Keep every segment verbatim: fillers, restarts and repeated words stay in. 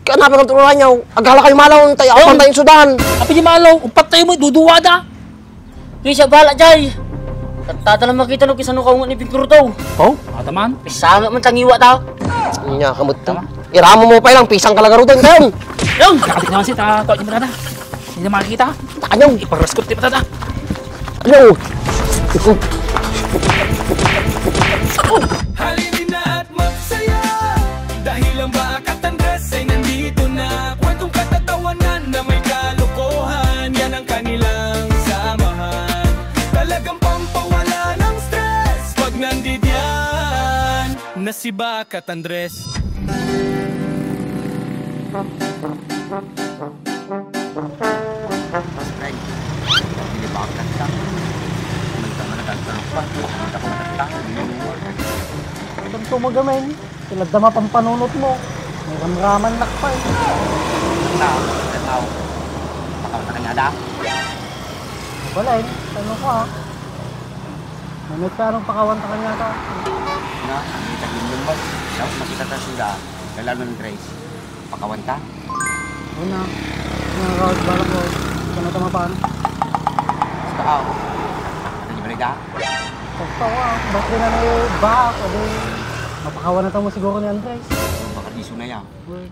Kaya napay nga tuloy niyo. Agala kayo malaw, tayo, oh, apan tayo sudan. Apay di malaw, upat tayo mo, duduwa da. Di siya bala, Jay. Tatta lang makita no kisano kaungan ni Pingkurto. Oh, ataman. Pisanga man tangiwa ta. Nya, kamot to. Tama. Iramo mo pa ilang pisang kalagaruten kayon. Yung! Nakapit naman si ta, ta, di mo na. Hindi na makikita. Ano? Iparaskop ti patada. Ano? Halina na at magsaya dahil ang Bakat Andres ay nandito na. Kwentong katatawanan na may kalokohan, yan ang kanilang samahan. Talagang pampawala ng stress pag nandidyan na si Bakat Andres. Strike. Hindi ba ang kanta? Kumanta ka na kanta pa. Kumanta ka na kanta. Tanto mo gamay. Sila dama pampanunot mo. May ramraman nak pa eh. Tao, tao. Pakawata ka niya da. Wala eh. Ano ko ah? Mamit ka anong pakawanta ka niya ta? Na, ang itag yung lumot. Dapat makita ta sila. Kailangan ng Grace. Pakawanta? Una, mga kawat balak ko, ito na tama pa, ano? Basta ako. Ano di balita? Basta ako, ah. Ba't rin ano yung ba? Sabi, mapakawan na tamo siguro ni Andres. Baka di sunay, ah. Well.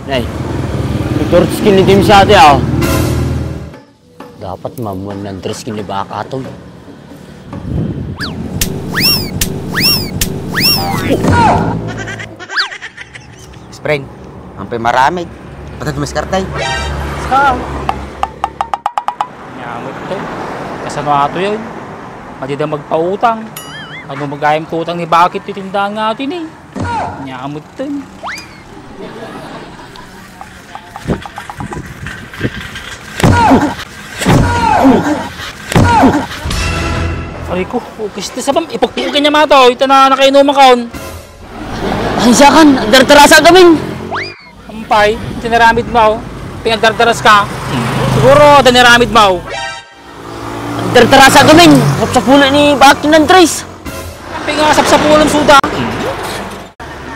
Nay, ito rin skin ni James ate, ah. Dapat mamuan ni Andres ken ni Baka atoy. Spren, ampay maramid. Patad mas kartay. Ska. Nyamot to. Kasano ato yun? Madida magpautang. Ano magayam tutang ni Bakit ti tindahan nga atin eh? Nyamot to. Aray ko, ukis ti sabam, ipukpukin niya mato, ita na nakainuman kaon. Ay, siya kan, agdardarasa gamin. Ampay, tinaramid mo, pinagdardaras ka. Siguro, tinaramid mo. Agdardarasa gamin, sapsapulo ni Bakin Andres. Ampay nga, sapsapulo suda.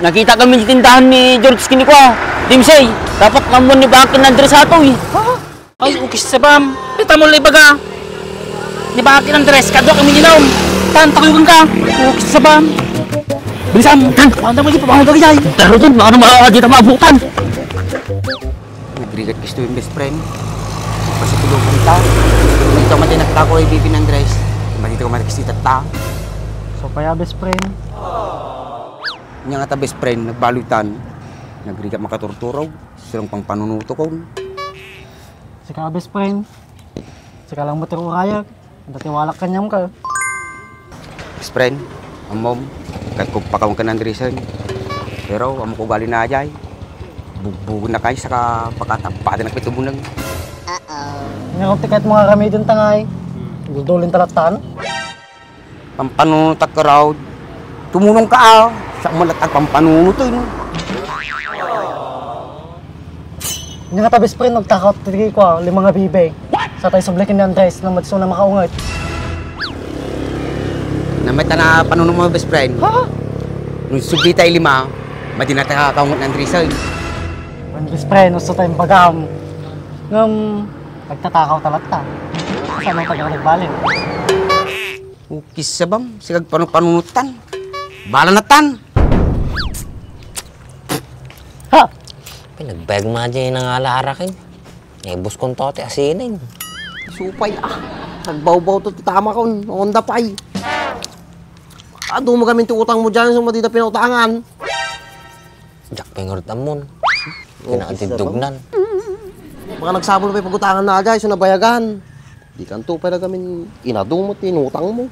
Nakita kami sa tindahan ni George kinikwa. Dimsay, dapat mamuan ni Bakin Andres ato eh. Ay, ukis sabam. Pita mo lang ibaga. Ni Bakin Andres, kadwa kami ninom. Tan, takuyugan ka. Ukis sabam. Bilisan, tan, paano mo di pa, paano ka, Jay? Pero dun, ano, ma-, di ta maabutan. Nagrigat kisto yung best friend. Pasitulukan ta. Nagkamati nagtako ay Bibi ng Grace. Matito ka marikis itatta. So, kaya best friend? Nya nga ta best friend, nagbalutan. Nagrigat makaturturog. Surang pang panunuto ko. Sika best friend. Sika lang mo tiro urayag. Dati walak kanyam ka. Best friend, amom, ket kung pakawan ka ng reason. Pero, amo ko gali na ajay. Bugbugin na kayo, saka pakatampatan na pitubunag. Nga kung tiket mga ramidin tangay, guldulin talatan. Pampanunutak ka raw. Tumulong ka, ah. Sa malat ang pampanunutoy, no? Nga ta best friend, nagtakot ti ko, ah, lima nga bibe. Sa tayo subli ken ni Andres, nang madso na makaunget. Namay ta na panuno mo, best friend. Ha? Nung subli tayo lima, madi na tayo kaunget ni Andres, ay. Ang best friend, gusto tayong bagam. Ngam, nagtatakaw talat ta. Saan ang taga nagbalin? Ukis sabam, sigag panu-, panunutan. Bala na tan. Ha? Pinagbayag mo dyan yung nangala arakin. Eh, bus kong tote, asinin. Supay, ah. Nagbawbaw to, tama ko, Honda Pi. Adu mo kami ti utang mo dyan, sumadi na pinautangan. Jack Pengorot Amon. Ukis sabam. Kinaantidugnan. Baka nagsabol pa yung pagutangan na dyan, so nabayagan. Di kanto pay nagamin inadong mo, tinutang mo.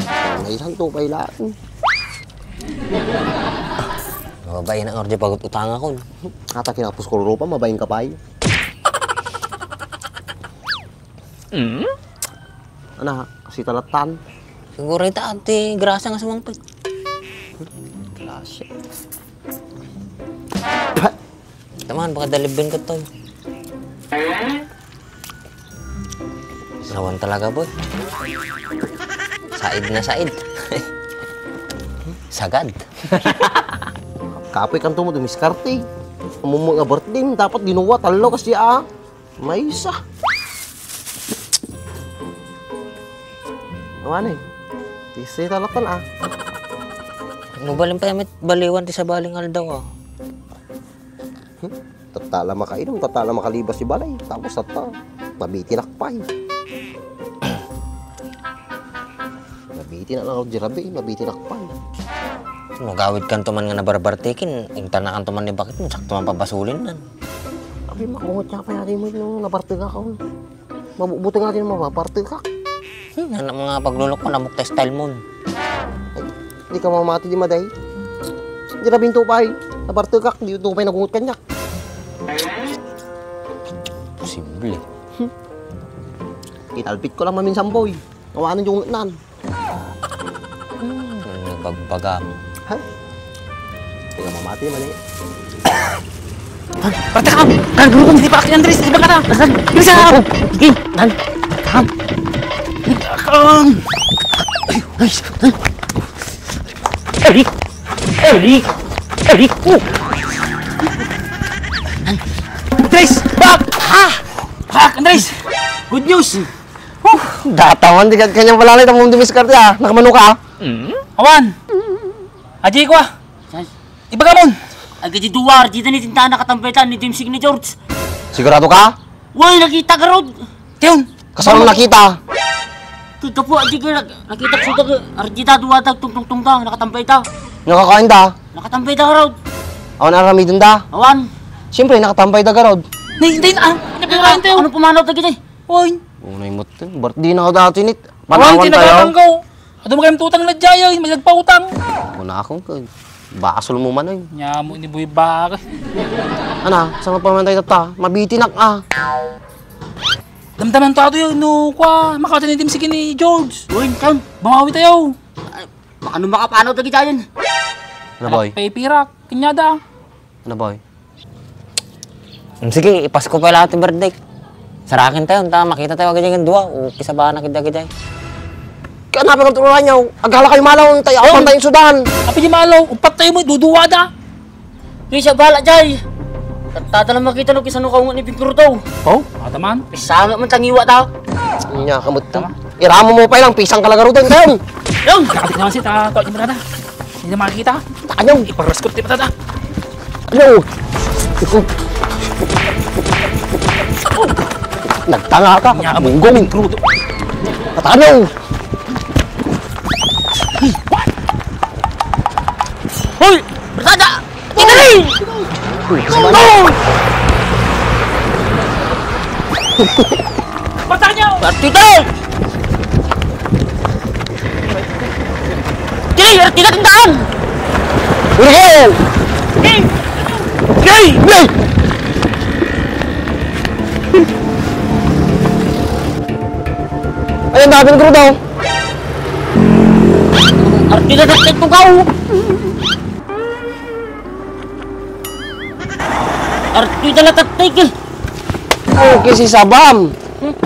Naisanto pay laeng. Mababay na nga, ordi pagut-utang akon. Ata kinapos ko rupa, mabain ka pay. Mm? Ana, kasi talatan. Siguro ita, ati, grasa nga sumangpit. Grasa. Taman, baka dalibin ka to. Nawan talaga, boy. Said na said. Sagad. Kapoy kanto mo dumiskarte. Ammom nga birthday, dapat dinuwa, tallo kasi, ah. Maysa. Awan eh. Tisi talatan, ah. Mabalin pay met baliwan ti sabaling aldaw, ah. Hmm? Tatta la makainom, tatta la makalibas ti balay. Tapos tatta, mabitinak pay. Mabitinak lang ako, Jirabe, mabitinak pay. No, gawid kanto man nga nabarbartekin, intanakan to man ni bakit, sakto man pabasulin nan. Abi, makungot ka pa yari mo no nabarteg ako. Mabubuti nga din mapapartekak. Hmm, anak mga paglulok ko, namok ta style mo. Ay, di ka mamati di maday. Di na binto pa ay. Napartekak, di ito pa ay nagungot kanyak. Posible. Italpit ko lang maminsan, boy. Awanan yung nan. Hmm, nagbagbagam. Ha? Di ka mamati man eh. Partakam! Kan guru kong di pa akin Andres, di ba ka na? Kan, bisa! Sige! Kan, partakam! Kan! Ay, ay, ay. Eric! Eric! Eric! Oh! Andres! Bak! Ah! Bak, Andres! Good news! Huh! Datawan, di ka kanyang palalay, tamong dumiskarte, ah. Nakamano ka, ah. Awan! Aji ko, ah! Ibaga mon! Agay di duwa, arjida ni tinta nakatambay ta ni James ni George. Sigurado ka? Way, nakita garod! Tiyon! Kasano nakita? Kay kapo, aji ka, nakita ko da, arjida duwa ta, tungtungtung ta, nakatambay ta. Nakakain ta? Nakatambay ta garod. Awan aramiden ta? Awan. Siyempre, nakatambay ta garod. Nay, hindi na, ah! Ano pumanaw ta gini? Oy! Unay mo, birthday na ka dati, nit. Awan, panawan tayo. Tinagatang ko. Adu mo kayong tutang na jaya, may nagpautang. Una akong ka. Basol mo man, oy. Nya mo ni Boy Baka. Ana, saan pa man tayo tata? Mabitinak, ah. Damdaman to ato yun, no, kwa, makatanitim sige ni George. Uy, kan? Bumawi tayo. Ay, ano makapanaw ta kita yan? Ano, boy? Anak, paipirak, kanyada. Ano, boy? Mm, sige, ipasko pa lahat yung birthday. Sarakin tayo, ta makita tayo agad yung dua, o kisabaan na kita kita. Kaya napakang turuan niyo, agala kayo malaw, tayo, apan tayo sudan. Api di malaw, upat tayo mo, duduwa da. Di siya bala, Jay. Tata lang makita no, kisano kaungan ni Pingkuro to. Oh? Ataman? Isama man tangiwa ta. Nya, kamot to. Tama. Iramo mo pa lang, pisang kalagarutan tayo. Yung! Nakatik naman si ta, kau di mo na. Hindi na makikita. Ano? Iparaskot ti patata. Ano? Nagtanga ka. Nya, munggong. Krudo. Patano? Hoy! Barkada! Ikali! Hoy! Barkada! Artida! Jay, artida tindahan! Uriel! Jay! Jay! Jay! Ay, ang dami ng grudaw. Artida na ito ka, oh. Artida na tatik, eh. Oh, kisi sabam.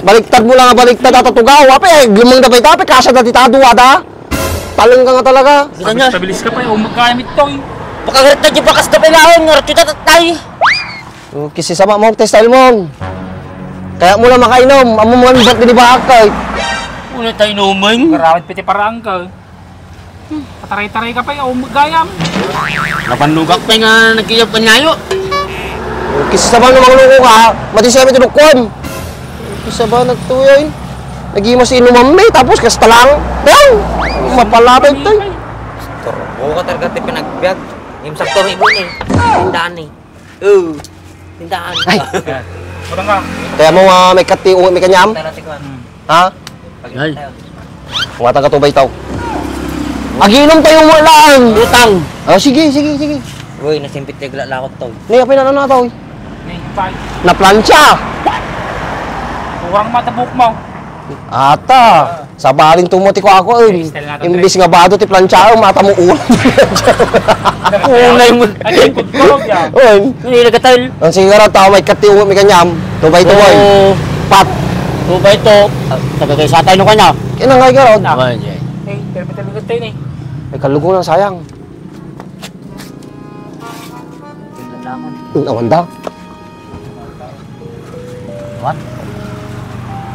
Baliktad mo lang nga baliktad, atatugaw. Ape, eh, lumang da pa ita, ape, kasya da ti tadu, ada. Taleng ka nga talaga. Kita niya. Pabilis ka pa, eh. Umagkayam ito, eh. Pakagarita di bakas da pa ilaon, nga artida tatay. Oh, kisi sabam mo, ti style mo. Kaya mo lang makainom, amo mo ang birthday ni Bahak ka, eh. Wala tayo inumin. Garawit piti parang ka, eh. Pataray-taray ka pa, eh, umagayam. Napanlugak pa nga nagkiyap ka niyayo. Kisa ba nga mangloko ka, mati siya may tinukon. Kisa ba nagtuyoy? Nagima si inuman mi, tapos kasta lang. Dang! Mapalapit to. Turbo ka talaga ti pinagbiag. Imsak to, ibo ni. Tindahan ni. Oh, tindahan. Ay. Utang ka. Kaya mo, ah, may kati, may kanyam? Tara, tikman. Ha? Ay. Ngata ka tubay taw. Aginom tayo mo lang. Utang. Ah, sige, sige, sige. Uy, nasimpit kay glalakot to. Ni, apay na, ano na to, uy? Ni, bye. Naplansya. Kurang mata buhok mo. Ata, sabalin tumo ti kuako, eh. Imbis nga bado ti plancha, eh, mata mo ulo. Unay mo. Ay, pagkulog, ya. Oy. Nila ka tayo. Ang sigara, tao may katiungo, may kanyam. Tubay, tubay. Oo. Pat. Tubay to. Ah, taga kayo sa tayo, no, kanya? Kinangay ka, Rod. Ah. Ay, pero may talaga tayo, eh. Ay, kalugo na, sayang. Awan da. Awan.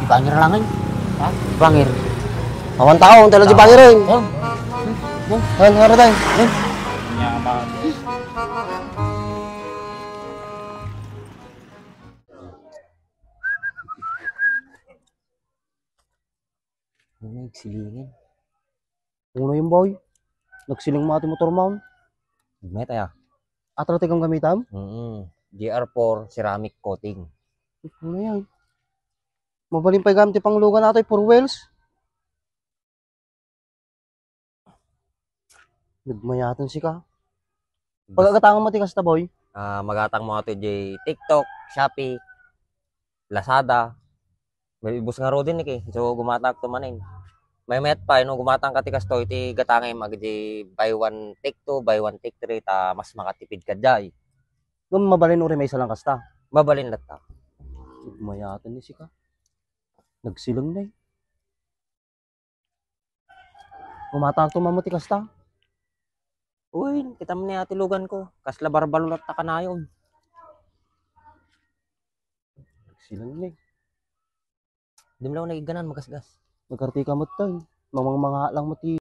Di bangir lang, eh. Ha? Bangir. Awan tao, ang tala di bangir, eh. Awan. Awan, awan, awan. Ano yung silingin? Ano yung boy? Nagsiling mo ati motor mo? Met aya. Atra ti gamitam? Mm. G R four ceramic coating. Ano yan? Mabalin pa gamit ti panglugan nato, four wheels. Nagmayaten sika. Pagagatangan mo ti kasta, boy? Ah, magatang mo ato di TikTok, Shopee, Lazada. May ibus nga rudin ni ki. So, gumatang to manin. May met pa, no, gumatang ka ti kasto, iti gatangay mag di buy one, take two, buy one, take three, ta mas makatipid ka jay. Ngem mabalin uri may isa lang kasta. Mabalin latta. Mayaten ni sika. Nagsiling na eh. Gumatang to mamo ti kasta. Uy, kita mo ni ati lugan ko. Kasla barbalo latta kanayon. Nagsiling na eh. Di mo lang naiganan, magasgas. Nagkarti ka mo tayo. Mamang mga lang mo ti